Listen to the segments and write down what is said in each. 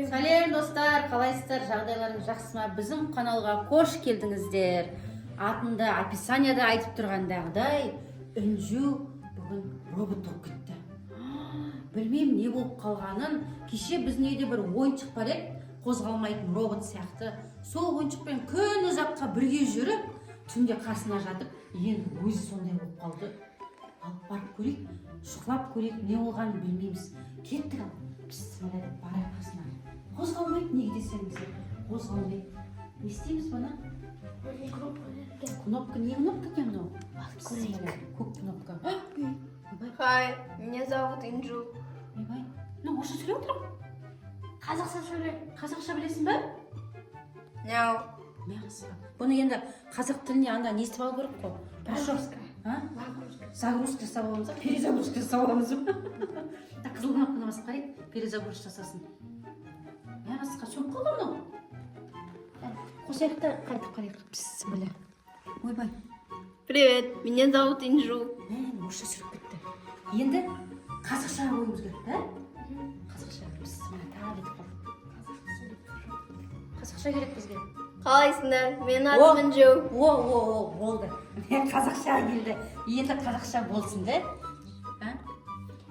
Сәлем, достар! Қалайсыздар, жағдайларыңыз жақсы ма? Біздің каналға қош келдіңіздер! Атында, описанияда айтып тұрғандағыдай, Інжу бүгін робот болып кетті. Білмеймін, не болып қалғанын. Кеше біздің үйде бір ойыншық бар еді, қозғалмайтын робот сияқты. Сол ойыншықпен күн ұзаққа бірге жүріп, түнде қасына жатып, енді өзі сондай болып қалды. Алып барып көрейік, шұқылап көрейік, не болғанын білмейміз. Кеттік, ал, бісміллә деп барайық қасына. Қозғалмайды, неге десеңіздер, қозғалмайды. Не істейміз бұны? Кнопка, не кнопка екен мынау? Бісміллә, көк кнопка. Ойбай! Хай, меня зовут Инжу. Ойбай, мынау орысша сөйлеп отыр ғой. Қазақша сөйле. Қазақша білесің ба? Мяу. Мәссаған, бұны енді қазақ тіліне анда не істеп алу керек қой? Порошок, а? Загрузка жасап аламыз ба, перезагрузка жасап аламыз ба? Так, қызыл кнопканы басып қарайық, перезагрузка жасасын. Мәссаған, сөніп қалды мынау. Ә, қосайық та, қайтып қарайық. Бісміллә, ойбай! Привет, меня зовут Инжу. Мә, орысша сөйлеп кетті. Енді қазақша қоюымыз керек та. Қазақша, бісміллә, тағы кетіп қалды. Қазақша керек бізге. Қалайсыңдар? Менің О! атым Инжу. О, о, о, болды. Міне, қазақша келді. Енді қазақша болсын да. А?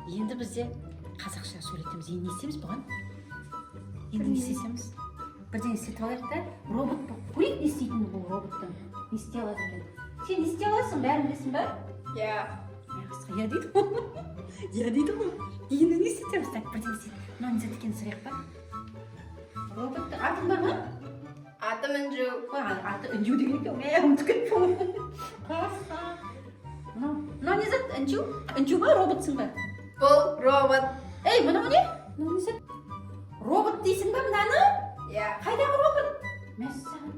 Енді бізде қазақша сөйлетеміз. Енді не істейміз бұған? Енді не істесеміз? Бірдеңе істетіп алайық та. Робот болып көрейік, не істейтінін бұл роботтың. Не істей алады екен? Сен не істей аласың? Бәрін білесің ба? Иә. Мәссаған, иә дейді ғой. Иә дейді ғой. Енді не істетеміз? Так, бірдеңе істейік. Мынау не зат екенін сұрайық па? Роботтың атың бар ма? Атым Инжу. Ой, аты Інжу деген екен. Мә, ұмытып кеттім ғой. Қаса. Мынау не зат? Інжу? Інжу ба, роботсың ба? Бұл робот. Ей, мынау не? Мынау не зат? Робот дейсің ба мынаны? Иә. Қайдағы робот? Мәссаған.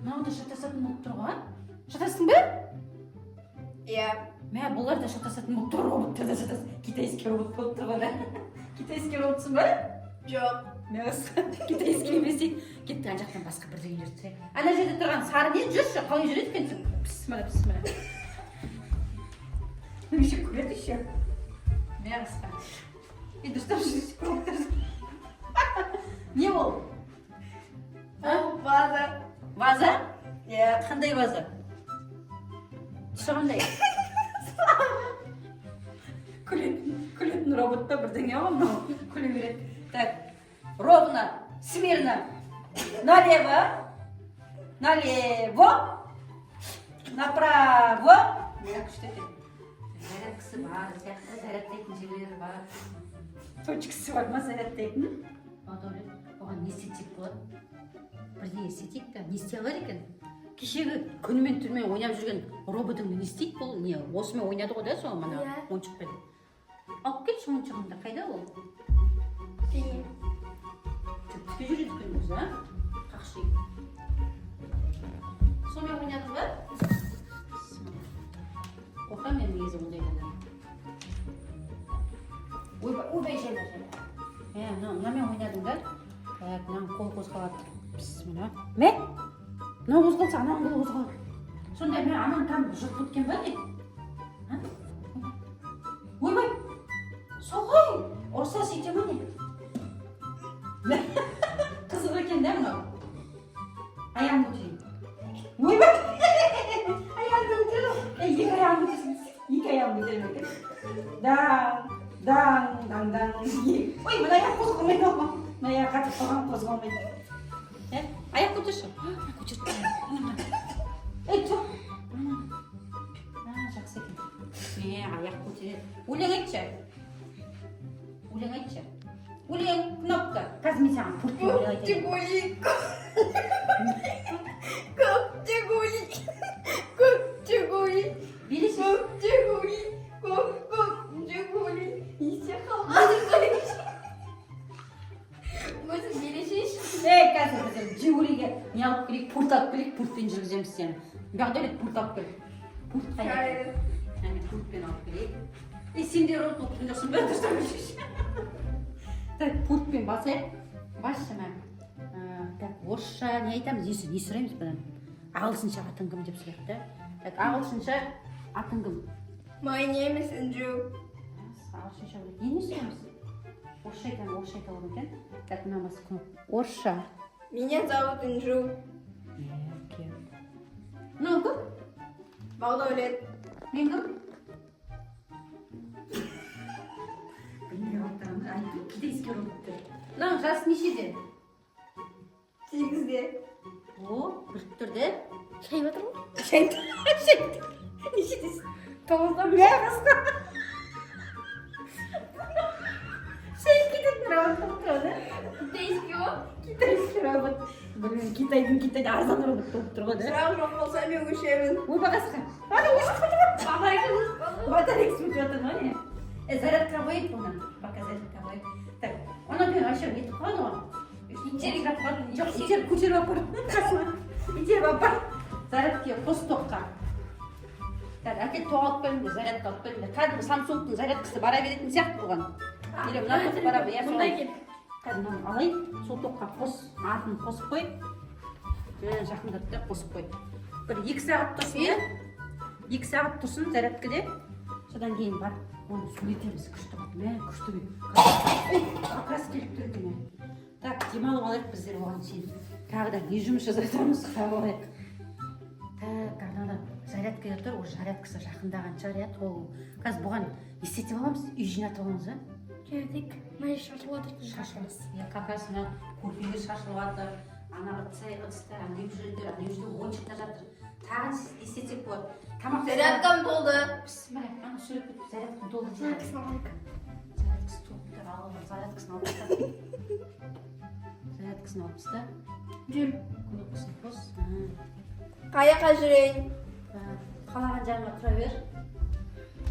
Мынау да шатасатын болып тұр ғой, а? Шатастың ба? Иә. Мә, бұлар да шатасатын болып тұр, роботтар да шатас. Китайский робот болып тұр ғой да. Китайский роботсың ба? Жоқ. Мәссаған, китайский емес дейді. Кеттік, ана жақтан басқа бірдеңелер түсірейік. Ана жерде тұрған сары не? Жүрші, қалай жүреді екенсің? Бісміллә, бісміллә. Еще күледі еще. Мәссаған. Е, дұрыстап жүрші, роботтар. Не ол? Бұл ваза. Ваза? Иә. Қандай ваза? Түсі қандай? Күлетін робот па, бірдеңе ғой мынау. Күле береді. Так, ровно, смирно, налево, налево, направо. Мына күшті екен. Зарядкасы бар сияқты, зарядтайтын жерлері бар. Точкасы бар ма зарядтайтын? Бағдәулет, оған не істетсек болады? Бірдеңе істетейік та, не істей алар екен? Кешегі күнімен түнімен ойнап жүрген роботыңды не істейді бұл? Не, осымен ойнады ғой да, сол мана Иә. ойыншықпен. Алып кетші ойыншығыңды, қайда ол? Синий. Түкте жүреді екен өзі, а? Қақши. Сонымен ойнадың ба? Қорқамын мен негізі ондайдан. Ойбай, ойбай, жайла, жайла. Мә, мынамен ойнадың да? Так, мынаның қолы қозғалады. Бісміллә. Мә, мынау қозғалса, ананың қолы қозғалады. Сонда мә, ананың кәдімгі жыртып кеткен ба, не? А? Ойбай, сол ғой, ұрса сөйте ма, не? Мә, қызық екен да мынау. Аяғын көтерейін. Ойбай, аяғын көтерді. Ей, екі аяғын көтерсін. Екі аяғын көтере ме екен? Даң, даң, даң, даң. Ой, мына аяқ қозғалмайды. Мына аяқ қатып қалған, қозғалмайды. Е, аяқ көтерші. Көтерді. Ей, тұр. А, жақсы екен. Мә, аяқ көтереді. Өлең айтшы. Өлең айтшы. Өлең, кнопка. Қазір мен саған пультпен өлең айтайын. Жигули. Көк Жигули. Көк Жигули. Билесіз. Көк Жигули. Көк, көк Жигули. Есте қалған. Өзің билесейші. Ей, қазір біз Жигулиге не алып келейік, пульт алып келейік, пультпен жүргіземіз сені. Бағдәулет, пульт алып кел. Пульт қайда? Әне, пультпен алып келейік. Ей, сен де робот болып тұрған жоқсың ба? Дұрыстап жүрші. Так, пультпен басайық. Басшы, мә. Так, орысша не айтамыз? Не сұраймыз бұдан? Ағылшынша атың кім деп сұрайық та. Так, ағылшынша атың кім? My name is Inju. Ағылшынша біледі. Не сұраймыз? Орысша айтамын, орысша айта аламын екен. Так, мына бас кнопка. Орысша. Меня зовут Инжу. Еке. Мынау кім? Бағдәулет. Мен кім? Білмей отырмын. Айттым, китайский робот деп. Мынау жасы нешеде? 8-де. О, біліп тұр де. Шайып жатыр ғой. Шайып. Нешедесің? 9-да. Мә, қасқа. Шайып кететін робот болып тұр ғой, да? Китайский ғой. Китайский робот. Білмеймін, Китайдың Китайда арзан робот болып тұр ғой, да? Сұрақ жоқ болса, мен өшемін. Ой, бағасқа. Ана өшіп қалды. Батарейкасы өшіп жатыр ма не? Зарядка қояйық бұны. Пока зарядка қояйық. Так, одан кейін вообще нетіп қалады ғой. Итеріп қалады. Жоқ, итеріп көтеріп апар. Қасыма. Итеріп апар. Зарядке қос тоққа. Так, әкел, тоқ алып келіңдер, зарядка алып келіңдер. Кәдімгі Самсунгтың зарядкасы бара беретін сияқты бұған. Или мына тоқ бара иә, Мұнда соған. екен. Қазір мынаны алайын, сол тоққа қос, артын қосып қой. Міне, жақындат та қосып қой. Бір 2 сағат тұрсын, иә? 2 сағат тұрсын зарядкіде. Содан кейін барып оны сөйлетеміз күшті қылып. Мә, күшті. Ей, как раз келіп тұр екен. Ә. Так, демалып алайық біздер оған шейін. Тағы да не жұмыс жасатамыз, қарап алайық. Так, анада зарядкада тұр, уже зарядкасы жақындаған шығар, иә, толы. Қазір бұған не істетіп аламыз? Үй жинатып аламыз, а? Келдік. Мына шашылып жатыр екен. Шашылмас. Иә, как раз мына көрпелер шашылып жатыр, ана ыдыс ыдыстар ана жерде, ана жерде ойыншықтар жатыр. Тағы не істетсек болады? Тамақ. Зарядкам толды. Бісміллә, ана сөйлеп кетіп, зарядкам толды дейді. Зарядкасын алайық. Зарядкасы толды, ал зарядкасын алып таста. Зарядкасын алып таста. Жүр. Кнопкасын қос. Қай жаққа жүрейін? Қалаған жағыңа тұра бер.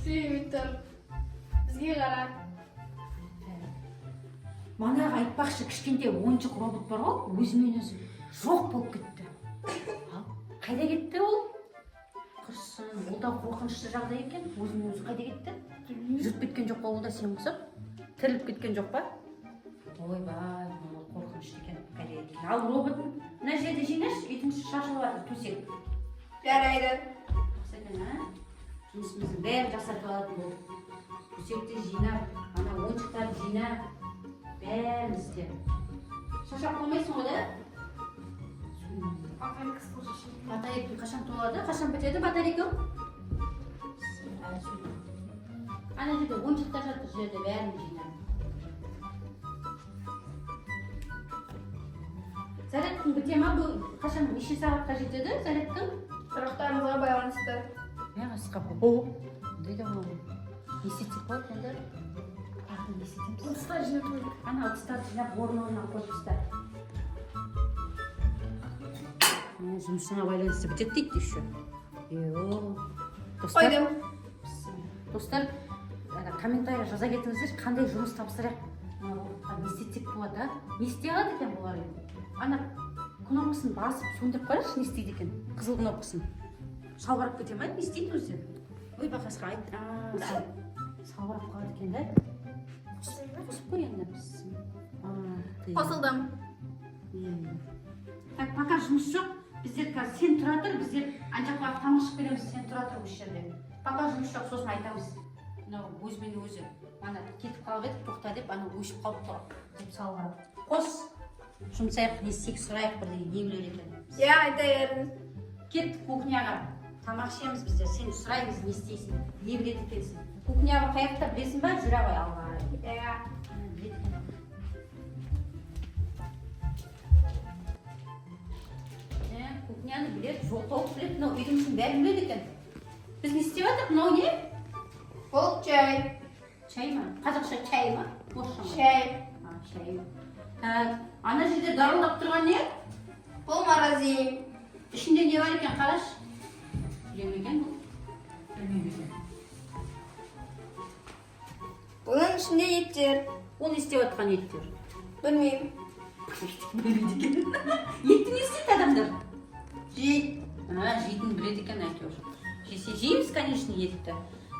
Сөйлемей тұр. Бізге қара. Манағы, айтпақшы, кішкентай ойыншық робот бар ғой, өзімен өзі жоқ болып кетті. Ал қайда кетті ол? Құрсын, ол да қорқынышты жағдай екен. Өзімен өзі қайда кетті? Жүріп кеткен жоқ па ол да сен құсап? Тіріліп кеткен жоқ па? Ойбай, мынау қорқынышты екен, қайда кеткен? Ал роботын мына жерде жинашы, үйдің іші шашылып жатыр, төсек. Жарайды. Жақсы екен, а? Жұмысымыздың бәрін жақсартып алатын болдық. Төсекті жинап, ана ойыншықтарды жинап, бәрін істе. Шаршап қалмайсың ғой, да? Батарейкасы толса ше. Батарейка қашан толады? Қашан бітеді батарейка? Әлі сөйле. Ана жерде ойыншықтар жатыр, жерде, бәрін жина. Зарядкаң біте ма? Бұл қашан, неше сағатқа жетеді зарядкаң? Сұрақтарыңызға байланысты. Мә, қасқа. О, ондай да болады. Не істетсек болады енді? Тағы не істетеміз? Ыдыстар жинату керек. Ана ыдыстарды жинап, орын орнына қойып таста. Міне, жұмысыңа байланысты бітеді дейді еще. Йо. Достар, Қойдым. достар, ана комментарий жаза кетіңіздерші, қандай жұмыс тапсырайық? Мына роботқа не істетсек болады, а? Не істей алады екен бұлар енді? Ана кнопкасын басып сөндіріп қарашы, не істейді екен? Қызыл кнопкасын. Салбырап кете ма? Не істейді өзі? Ой, бақасқа айт. А, салбырап қалады екен да? Қосып қой енді. А, ты. Қосылдым. Иә. Так, пока жұмыс жоқ. Біздер қазір, сен тұра тұр, біздер ана жаққа барып тамақ ішіп келеміз, сен тұра тұр осы жерде. Пока жұмыс жоқ, сосын айтамыз. Мынау өзімен өзі. Ана кетіп қалып еді, тоқта деп, ана өшіп қалып тұр. Деп салбырап. Қос. Жұмсайық, не істейік, сұрайық бірдеңе, не білер екен. Иә, айта беріңіз. Кеттік кухняға. Тамақ ішеміз біздер. Сен сұраймыз, не істейсің, не біледі екенсің. Кухняға қай жақта, білесің ба? Жүре ғой алға қарай. Иә. Біледі екен. Ә, кухняны біледі, жол тауып біледі, мынау үйдің ішін бәрін біледі екен. Біз не істеп жатырмық? Мынау не? Бұл чай. Чай ма? Қазақша чай ма? Орысша ма? Чай. А, чай. Так, ана жерде дарылдап тұрған не? Бұл морозильник. Ішінде не бар екен, қарашы. Біле ме екен бұл? Білмеймін екен. Бұның ішінде еттер. Ол не істеп жатқан еттер? Білмеймін. Білмейді екен. Етті не істейді адамдар? Жейді. А, жейтінін біледі екен әйтеуір. Жесе жейміз, конечно, етті.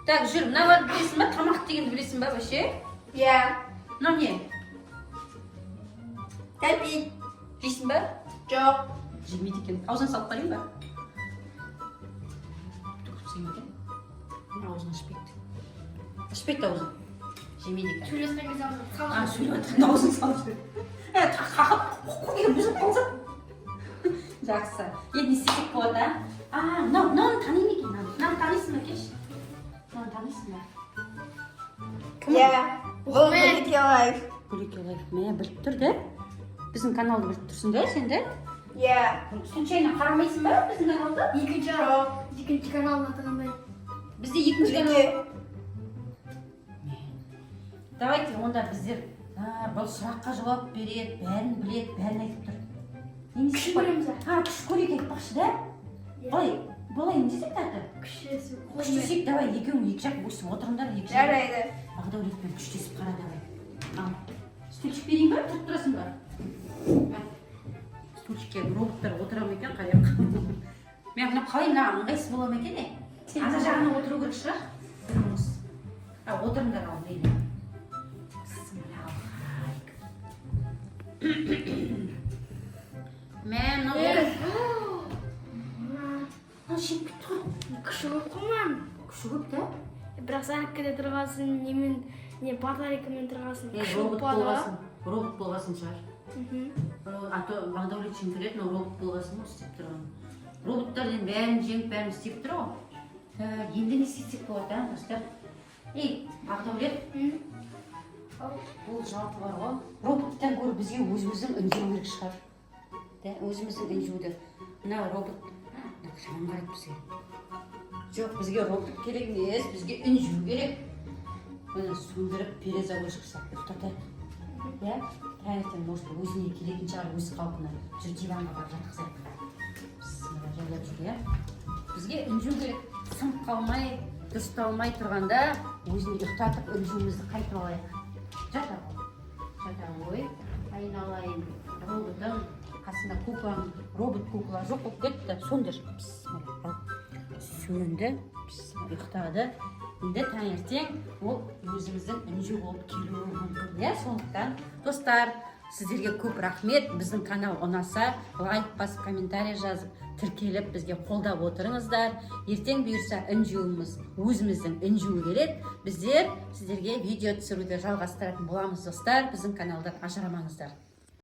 Так, жүр, мыналарды білесің ба? Тамақ дегенді білесің ба вообще? Иә. Мынау не? Кәмпит. Жейсің ба? Жоқ. Жемейді екен. Аузына салып қарайын ба? Түкіріп тастайын екен. Аузын ашпайды. Ашпайды аузын. Жемейді екен. Сөйлескен кезде аузына А, салып. Сөйлеп жатқанда аузын салып жібереді. Ә, қағып қоқу бұзып қалса. Жақсы. Енді не істесек болады, а? А, мынаны тани ма екен, мынаны? Мынаны танисың ба, кеш? Мынаны танисың ба? Иә. Бұл Гүлеке лайф. Гүлеке лайф. Мә, біліп тұр да. Біздің каналды біліп тұрсың да сен де? Иә. Случайно қарамайсың ба біздің каналды? Екінші, екінші каналдың аты қандай? Бізде екінші канал. Гүлеке. Давайте онда біздер, бұл сұраққа жауап береді, бәрін біледі, бәрін айтып тұр. Не Күш істеп көреміз. А, күш көрейік айтпақшы да? Былай, былай не десек тәті? Күштесу. Күштесейік, давай, екеуің екі жақ өстіп отырыңдар, екі жақ. Жарайды. Бағдәулетпен күштесіп қара, давай. Ал, стульчик берейін ба, тұрып тұрасың ба? Мә. Стульчикке роботтар отыра ма екен, қарайық. Мен мына қалай, мына ыңғайсыз бола ма екен, е? Ана жағына отыру керек шығар. Біріңіз. А, отырыңдар, ал, мейлі. Бісміллә, алайық. Мә, мынау мынау жеп кетті ғой. Күші көп қой мынаның. Күші көп та? Бірақ зарядкада тұрғасын, немен, не батарейкамен тұрғасын. Е, Күші робот көп болады ғой. болғасын. Робот болғасын шығар. А то Бағдәулет жеңіп келеді, мынау робот болғасын ғой істеп тұрған. Роботтар енді бәрін жеңіп, бәрін істеп тұр ғой. Так, енді не істесек болады, а, достар? Ей, Бағдәулет, бұл жалпы бар ғой. Роботтан гөрі бізге өзіміздің үндеу керек шығар. Да, өзіміздің үндеуді. Мына робот, мына жаман қарайды бізге. Жоқ, бізге робот керек емес, бізге інжу керек. Міне, сөндіріп, перезагрузка жасап ұйықтатайық. Иә, таңертең, может, өзіне келетін шығар, өз қалпына. Жүр, диванға барып жатқызайық. Бісміллә, жайлап жүр, иә. Бізге інжу керек. Сынып қалмай, дұрысталмай тұрғанда өзін ұйықтатып, інжуімізді қайтып алайық. Жата ғой. Жата ғой. Айналайын роботым, қасында куклаң, робот кукла жоқ болып кетті. Сөндір. Бісміллә. Ал. Сөнді. Бісміллә, ұйықтады. Енді таңертең ол өзіміздің інжу болып келуі мүмкін, иә. Сондықтан, достар, сіздерге көп рахмет. Біздің канал ұнаса, лайк басып, комментарий жазып, тіркеліп, бізге қолдап отырыңыздар. Ертең бұйырса, інжуіміз, өзіміздің інжу келеді. Біздер сіздерге видео түсіруді жалғастыратын боламыз, достар. Біздің каналдан ажырамаңыздар.